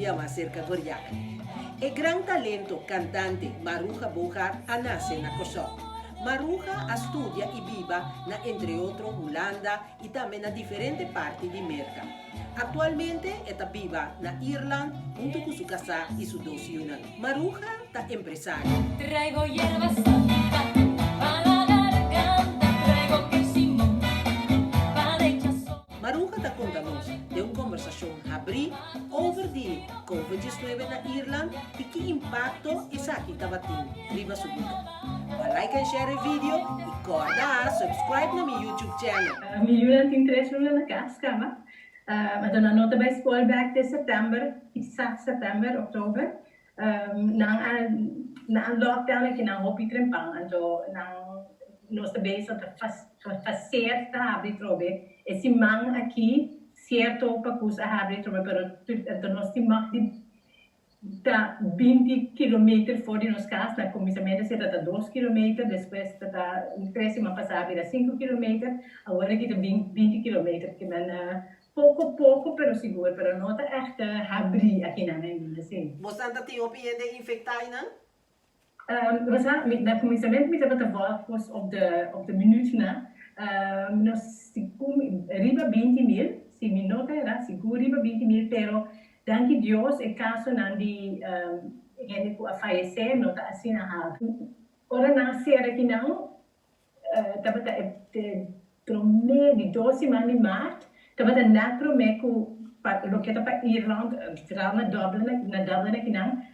yama serka Goriak. E gran talento kantante Maruja Boogaard a nase na Kòrsou. Maruja a studia i biba na entre otro Hulanda i tambe na diferente parti di Merka. Aktualmente e ta biba na Irland huntu ku su kasá i su dos yunan. Maruja ta empresario. Traigo yerba santa pa la garganta, traigo quesimon pa la hinchazon. Maruja ta konta nos den un kombersashon habrí over di Covid 19 na Irland i ki impakto esaki tabatin riba su bida. Pa like en share e video i kòrda subscribe na mi YouTube channel. Mi yunan tin tres luna na kas kaba. Anto nan no ta bai skol bèk te sèptèmber, kisas sèptèmber, òktober. Nan a nan a lockdown aki nan hopi trempan, anto nan nos ta bezig ta faseer ta habri trobe. E siman aki sierto pakus a habri trobe pero anto nos tin mag di Ta 20 kilometer for di nos kas. Na kuminsamentu esei ta ta 2 kilometer, despues ta ta tres siman pasá a bira 5 kilometer, awor aki ta 20 kilometer. Ke men poko poko pero sigur, pero no ta ègt habrí akinan ainda, sí. Bosan ta tin hopi hende infektá einan? Bo sa, mi na kuminsamentu mi tabata volg kos op de op de minuut na. Nos sigur riba 20 mil, si mi no ta erá, sigur riba 20 mil, pero danki Dios e kasonan di hende ku a fayesé no ta asina haltu. Ora nan a sera kinan, tabata e promé di dos siman di mart, tabata nèt promé ku pa loke ta pa Irland, foral na Dublin, na Dublin akinan,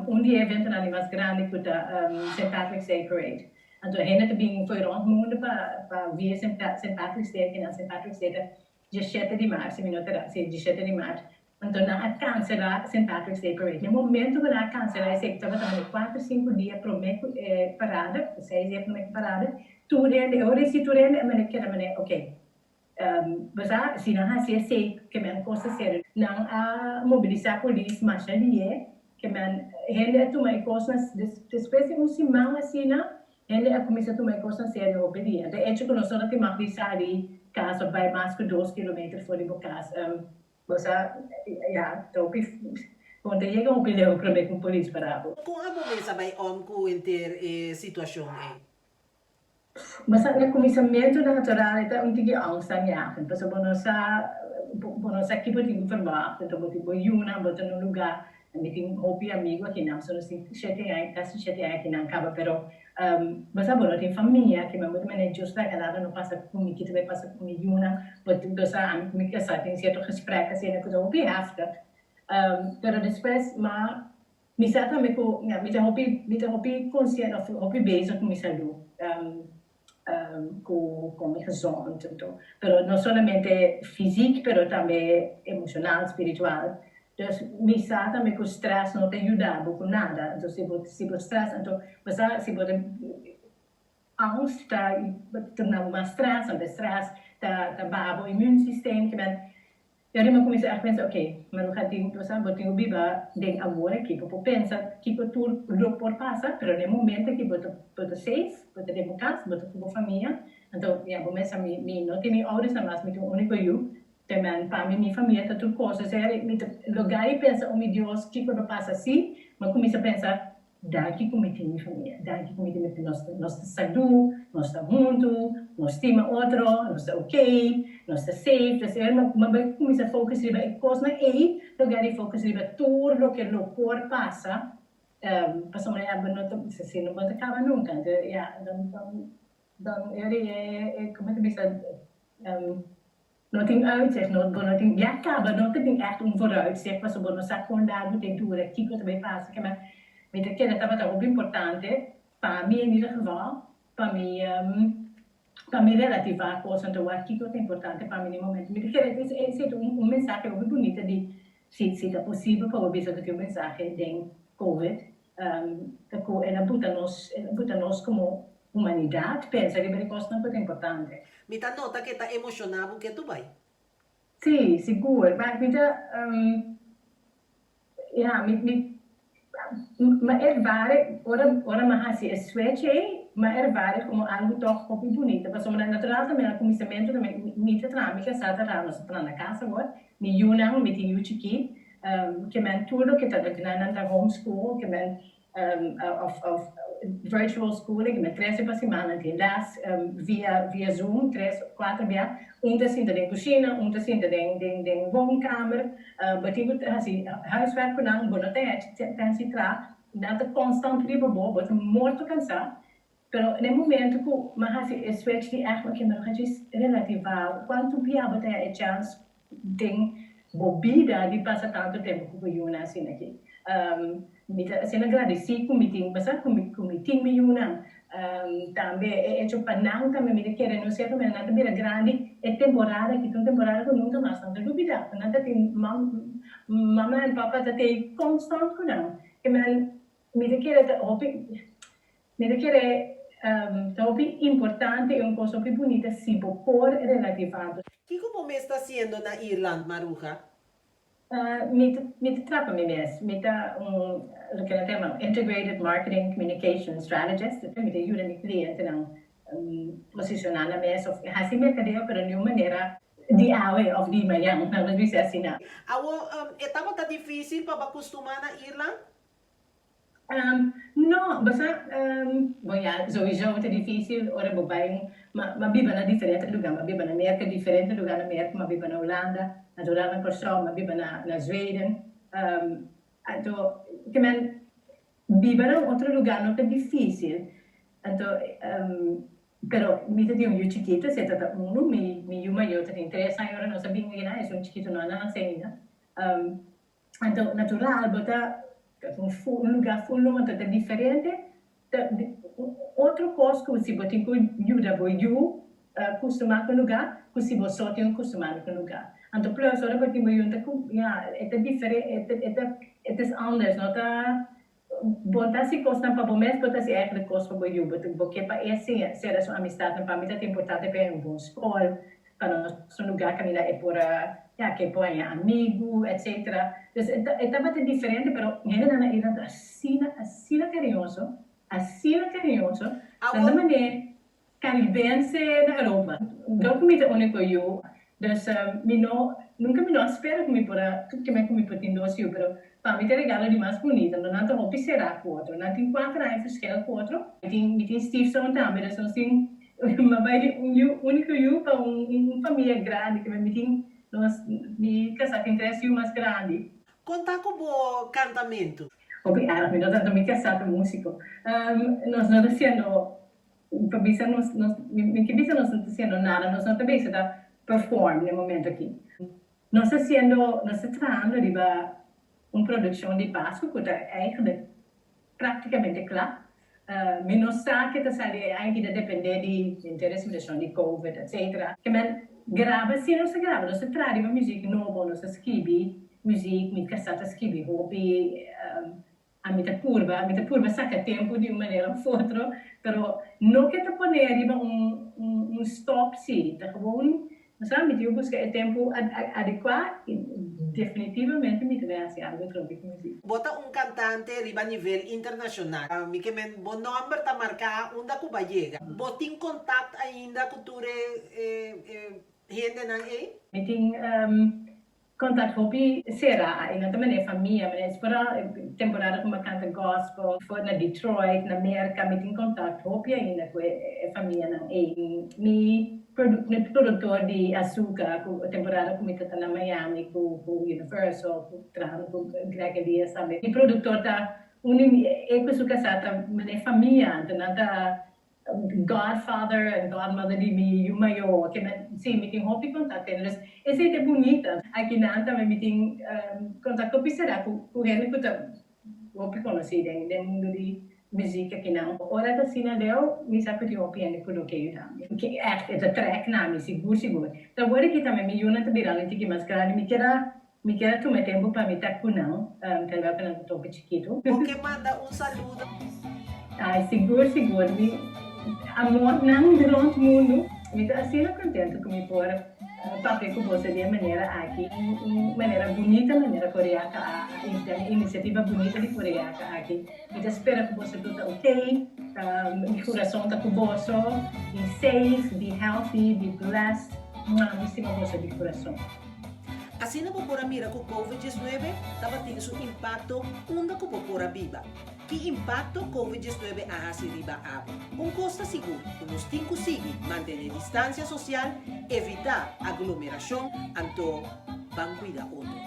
un di e eventonan di mas grandi ku ta Saint Patrick's Day Parade. Anto hende ta bin fo'i rònt mundu pa pa vier Saint Patrick's Day akinan. Saint Patrick's Day ta 17 di mart, si mi no ta erá, si, 17 di mart. Anto nan a cancelá Saint Patrick's Day Parade. Na e momento cu nan a cancelá esei, cu tabata manera cuatro, cinco dia promé cu e parada, seis dia promé cu e parada, tur hende, e ora si tur hende a manera keda manera, ok, bo sa, si nan haci esei, ke men cos ta serio. Nan a mobilisá polis masha lié, ke men hende a tuma e cosnan, despues di un siman asina, Hende a kuminsá tuma e kosnan serio hopi dia. De echo ku nos no ta tin mag di sali kas òf bai mas ku 2 kilometer for di bo kas. Bo sa, ya, ta hopi, bo ta yega hopi leu promé ku un polis para bo. Kon abo mes a bai om ku henter e situashon ei? Bo sa, na kuminsamentu natural e ta un tiki angstaanjagend, pasobra bo no sa, bo no sa ki bo tin ku verwacht, anto bo tin bo yunan, bo ta na un lugá. Mi tin hopi amigu akinan, pasobra nos tin 7 aña, kasi 7 aña akinan kaba, pero bo sa bo no tin famia, ke men bo ta mende just laga nada no pasa ku mi, ki ta bai pasa ku mi yunan, bo sa ami ku mi kasá tin sierto gesprek asina ku ta hopi heftig, pero despues ma mi sa tambe ku ya mi ta hopi konsiente òf hopi bezig ku mi salú, ku mi gezond anto, pero no solamente fysiek pero tambe emoshonal, spiritual. Dus mi sa tambe ku stress no ta yuda bo ku nada. Anto si bo stress, anto bo sa si bo ta angst ta torna bo mas stress, anto stress ta baha bo immuunsysteem. Ke men ya mi a kuminsá ègt pensa, ok, ma lo tin, bo sa, bo tin ku biba den awor aki, bo por pensa kiko tur lo por pasa, pero na e momento aki bo ta safe, bo ta den bo kas, bo ta ku bo famia. Anto ya bo mester, mi no tin mi oudersnan mas, mi tin un úniko yu. Te men pa mi, mi famia ta tur kos. Osea, mi ta lugá di pensa, "Oh mi Dios, kiko lo pasa si?" Mi a kuminsá pensa, danki ku mi tin mi famia, danki ku mi tin mi, nos ta salú, nos ta huntu, nos stima otro, nos ta ok, nos ta safe. Dus mi a bai kuminsá focus riba e kosnan ei, lugá di focus riba tur loke lo por pasa, pasobra ya bo no ta, si no bo ta kaba nunka. Anto ya, dan e komo ta bisa, no tin uitzicht, no, bo no tin, ya kaba no ta tin ègt un vooruitzicht, pasobra bo no sa kon largu ta dura, kiko ta bai pasa. Ke men mi ta kere tabata hopi importante pa mi in ieder geval, pa mi relativá kos, anto wak kiko ta importante pa mi na e momento. Mi ta kere esei ta un mensahe hopi bunita di si ta posibel pa bo bisa ku tin un mensahe den Covid, ta ku el a buta nos, el a buta nos komo humanidat pensa riba e kosnan ku ta importante. Mi ta nota ku e ta emoshoná bo ke tu bai. Sí, sigur. Ma mi ta, ja, mi a ervare, ora mi a hasi e switch ei, mi a ervare komo algu tòg hopi bunita. Pasobra natural tambe na kuminsamentu tambe mi ta traha, mi kasá ta traha, nos ta traha na kas awor. Mi yunan, mi tin yu chikí. Ke men tur loke ta nan ta homeschool, ke men of virtual schooling, ke men tres bia pa siman nan tin les via Zoom, tres, kuater bia. Un ta sinta den kushina, un ta sinta den woonkamer. Bo tin ku hasi huiswerk ku nan, bo no ta hasi tra, nan ta konstant riba bo, bo ta morto kansá. Pero na e momento ku mi a hasi e switch di ègt oke, mi a djis relativá kuantu bia bo ta haña e chèns den bo bida di pasa tantu tempu ku bo yunan asina aki. Mi ta asina gradisí ku mi tin, basa ku mi ku mi tin mi yunan. Tambe e echo pa nan tambe mi ta kere no sierto manera nan ta bira grandi e temporada aki ta un temporada ku nunka mas nan ta lubida ku nan ta tin mama en papa ta tei konstant ku nan. Ke men mi ta kere ta hopi Mi ta kere ta hopi importante i un kos hopi bunita si bo por relativá. Kiko bo mes ta hasiendo na Irland, Maruja? Mi ta mi ta trapa mi mes. Mi ta un loke nan ta yama un integrated marketing communication strategist. Mi ta yuda mi klientenan posishoná nan mes òf hasi merkadeo pero di un manera di awe òf di mañan, nan nos bisa asina. Awor, e tabata difísil pa bo kustumá na Irland? No, bo sa, bon ya, souiso ta dificil ora bo bai un, ma m'a biba na diferente lugar, m'a biba na Merca, diferente lugar na Merca, m'a biba na Hulanda, natural na Corsou, m'a biba na na Zweden, anto ke men biba na un otro lugar no ta dificil, anto pero mi ta tin un yu chikito, esei ta ta unu, mi mi yu mayor ta tin tres aña ora nos a bin aki nan, esun chikito no a nace ainda. Anto natural bo ta un lugar full nobo anto ta diferente ta otro cos cu si bo tin cu yuda bo yu custuma cu un lugar cu si bo so tin cu custuma cu un lugar anto plus ora bo tin bo yu ta ya e ta diferente e ta het is anders no ta Bo ta hasi kosnan pa bo mes, bo ta hasi eigenlijk kos pa bo yu. Bo bo ke pa e siña sera su amistadnan. Pa mi ta importante pa e haña un bon skol, pa nos un lugá kaminda e por a, ya, ke por haña amigu, etcetera. Dus e ta e tabata diferente, pero hendenan na Irland ta asina, asina kariñoso, asina kariñoso. Nan ta Awor, manera Caribense na Europa. Dor cu mi ta unico yu, dus mi no, nunca mi no a spera cu mi por a, kimen cu mi por tin dos yu, pero pa mi ta e regalo di mas bunita. No nan ta hopi cera cu otro, nan tin cuater aña verschil cu otro. Mi tin, mi tin stiefzoon tambe, dus nos tin, mi a bay di un yu, unico yu pa un un famia grandi, kimen mi tin, nos, mi casa tin tres yu mas grandi. Con ta cu bo cantamento? Hopi erg, mi no tanto mi casa ta musico. Nos no ta haciendo Pa bisa nos, nos, mi ke bisa nos no ta haciendo nada, nos no ta bisa ta perform na e momento aki. Nos ta haciendo, nos ta trahando riba un produccion di Pascu cu ta eigenlijk practicamente cla. Mi no sa ke ta sali e aña aki ta depende di henter e situacion di covid etcetera. Ke men graba si nos ta graba, nos ta traha riba muziek nobo, nos ta skibi muziek, mi casa ta skibi hopi. Ami ta purba, mi ta purba saca tempo di un manera of otro, pero no ke ta pone riba un un stop si, ta gewoon, bo sa, mi tin cu busca e tempo adecua y definitivamente mi ta bay haci algo atrobe cu muziek. Bo ta un cantante riba nivel internacional. Mi ke men bo nomber ta marca unda cu bo a yega. Bo tin contact ainda cu tur e hendenan ey? Mi tin Contact hopi sera a i no ta manera famia, manera es foral e temporada cu mi a canta gospel for na Detroit, na Merca, mi tin contact hopi ainda cu e famianan ey. Mi productor di Azuka cu e temporada cu mi ta na Miami cu Universal, cu trahando cu Greg Elias tambe. Mi productor ta un di mi, e cu su casa ta manera famia, anto nan ta Godfather and godmother di mi yu mayor ke men si mi tin hopi kontakto ene dus esei ta bunita aki nan tambe mi tin kontakto hopi sera ku ku hende ku ta hopi konosí den den mundu di muziek aki nan ora ta asina leu mi sa ku tin hopi hende ku lo ke yuda mi ke ègt e ta trèk na mi sigur sigur ta wor aki tambe mi yunan ta birando un tiki mas grandi mi keda Mi kier a tuma e tempu pa mi ta ku nan, terwijl ku nan ta topi chikitu. Bo ke manda un saludo? Ai, sigur, sigur. Mi amornan di rond mundu. Mi ta asina kontentu ku mi por papia ku boso di e manera aki. Un manera bunita manera Koreaka a inisiá, un inisiativa bunita di Koreaka aki. Mi ta spera ku boso tur ta okey. Mi kurason ta ku boso. Be safe, be healthy, be blessed. Mwah, mi stima boso di kurason. Asina bo por a mira ku Covid 19 tabatin su impakto unda ku bo por a biba. Ki impakto Covid 19 a hasi riba abo? Un kos ta sigur, ku nos tin ku sigui mantené distansia sosial, evitá aglomerashon, anto ban kuida otro.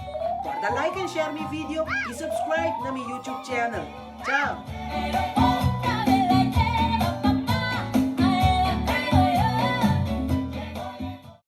Kòrda like and share mi video i subscribe na mi YouTube channel. Chao!